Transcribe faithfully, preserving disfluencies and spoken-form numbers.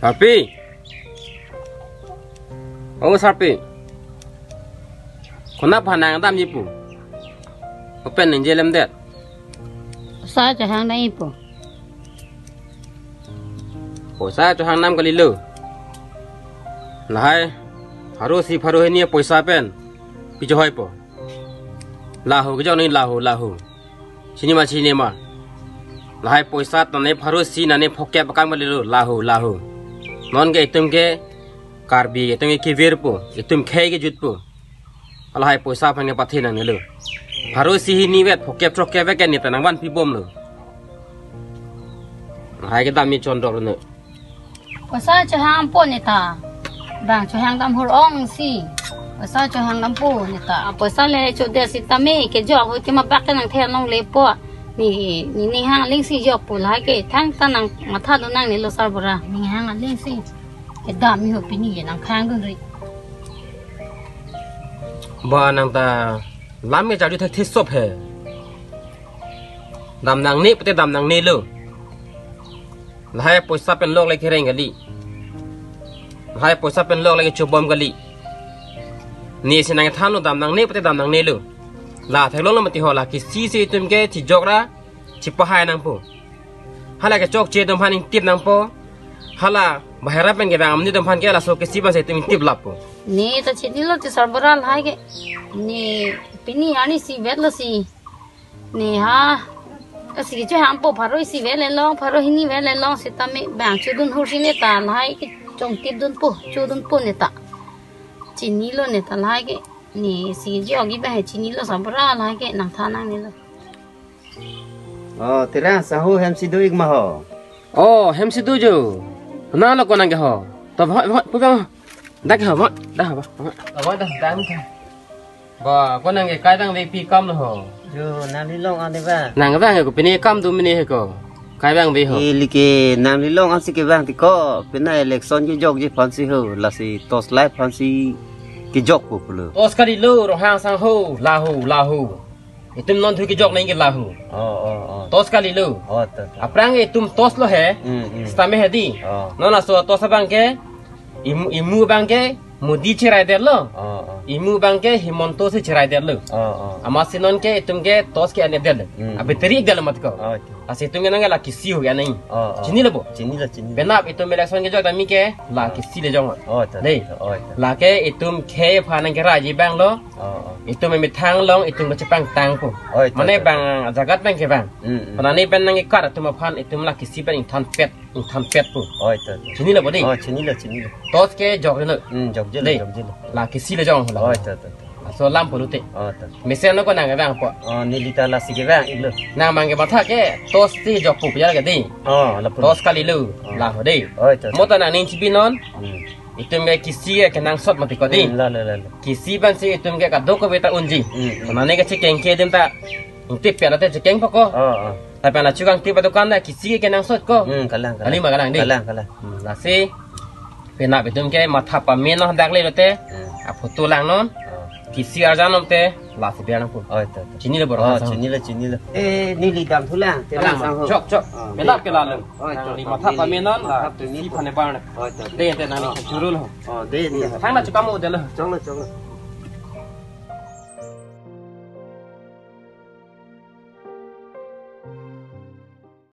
Sarpi. O Sarpi. Konat aphan nangdamji pu? Open ningje lemdet. Poisa chohangdamji pu. Poisa chohangdam kalilo. Lahai pharo isi pharo hini poisa pen pi chohoi po. Lahu kejok ni lahu lahu. Chini ma chini ma. Lahai poisa ta ne pharo isi nane phokep akam kalilo lahu lahu. Non ke itum ke Karbi itum ke kevir po, itum khei kejut po. Lahai poisa aphan ke pathe nangnelo. Pharo isi hini vet phokep throkkep vet ke ne ta nangvanpi bomlo. Lahai kedam ni chondok lo ne. Poisa chohangdampo ne ta. Bang chohangdam hur ong si. Poisa chohangdampo ne ta. Poisa le chodet sitame kejok ahut ke mabak ke nangthe nanglepo. Ne, ne ninghang aling si jokpo, lahai ke thangta nangmatha do nangnelo sarbura. Ninghang aling si. Kedamji ho pini ke nangkhangdunri. Ba nang ta lam ke charju thek thesop he. Dam nangne pute dam nangnelo. Lahai poisa pen lok le kereng kali. Lahai poisa pen lok le kechobom kali. Ne si nangthanlo dam nangne pute dam nangnelo. La theklonglo mati ho, la kisi si itum ke chijok ra chipahai nangpo. Hala kechokche atum aphan ingtip nangpo. Hala bahera pen kevang amonit atum aphan ke laso kisi abang si itum ingtip lappo. Ne ta chinilo ti sarbura lahai ke. Ne pini arni si vetlo si. Ne ha. Asi kechohangpo pharo isi vet le long, pharo hini vet le long sitame bang chodun hur si ne ta lahai ke chongtip dunpo, chodunpo ne ta. Chinilo ne ta lahai ke. Ne si jokji abang he chinilo sarbura lahai ke nangthan nangnelo. Oh, Terang, sahu hem si do-ik ma ho? Oh, hem si do jo. Nalo konang ke ho. To ba, ba, pu ba. Dak ho ba, dak ho ba. Ba, ba, dak, dak ka. Ba, konang ke kai dang ve pi kam lo ho. Jo, nangli long ane ba. Nang ba ke ko pini kam do mini he ko. Kai bang ve ho. Ili ke nangli long ansi kevang ti ko. Pini election kejokji aphan si ho. Lasi torch light aphan si kejokpo pulo. Torch kalilo, Ronghang sang ho, lahu, lahu. Itum non thu kejok nang ke lahu. Oh, oh, oh. Torch kalilo. Oh, to, to. Aphrang itum torch lo he. Hmm, hmm. Sitame he di. Oh. Non laso torch abang ke imu, imu abang ke Modi cheraidetlo. Oh, oh. Imu abang ke Himanta si cheraidetlo. Oh, oh. Amatsi non ke itum ke torch ke an-edetlo. Hmm. A battery edetlo mati ko. Oh, to. Lasi itum ke nang ke la kisi ho ya nang. Oh, oh. Chinilo bo? Chinilo, chinilo. Penap itum election kejok tame ke la kisi le jong. Oh, to, to, to. Dei. Oh, to. Lake itum khei aphan nang keraiji abang lo. Oh, oh. Itum emethang along itum kachepangtangpo. Oi, to, to. Mane bang ajagat pen kevang. Mm, mm. Panani pen nang ikat atum aphan itum la kisi pen ingthanpet, ingthanpetpo. Oi, to, to. Chinilo bo di? Oh, chinilo, chinilo. Torch ke jokjelo. Mm, jokjelo, dei, jokjelo. La kisi le jong ho la. Oi, to, to, to. Laso alam pulote. Oh, to. Mesen lo konang kevangpo? Oh, neli ta lasi kevang-iklo. Nang abang ke matha ke torch si jokpo pu ya ke di. Oh, lapu. Torch kalilo. Oh. La ho di. Oi, to, to. Mo ta nangning chibi non. Mm. Itum ke kisi ke kenangsot mati ko di. Hmm, la, la, la, la. Kisi abang si itum ke kadokave ta unji. Hmm, hmm. Mane kachekeng ke adim ta ingtip pe la te chekengpo ko. Oh, oh. Tapi la chukangtip adukan ta kisi ke kenangsot ko. Hmm, kalang, kalang. Kali ma kalang di? Kalang, kalang. Hmm, lasi penap itum ke matha pame non dak le lote. Hmm. A photo lang non. Oh. Kisi arjan non te. Lasi biar nangpo. Oh, to, to. Chinilo bo? Oh, Ronghang sang ho. Chinilo, chinilo. Eh, neli dam thulang, Terang sang ho. Chok, chok. Oh, penap ke lalo. Oh, nangli matha pame non, matha pame non. Kisi aphan ne bar ne. Oh, to, to. Dei, dei, nangli churul ho. Oh, dei, dei. Thang na chukam mo dei lo. Choklo, choklo.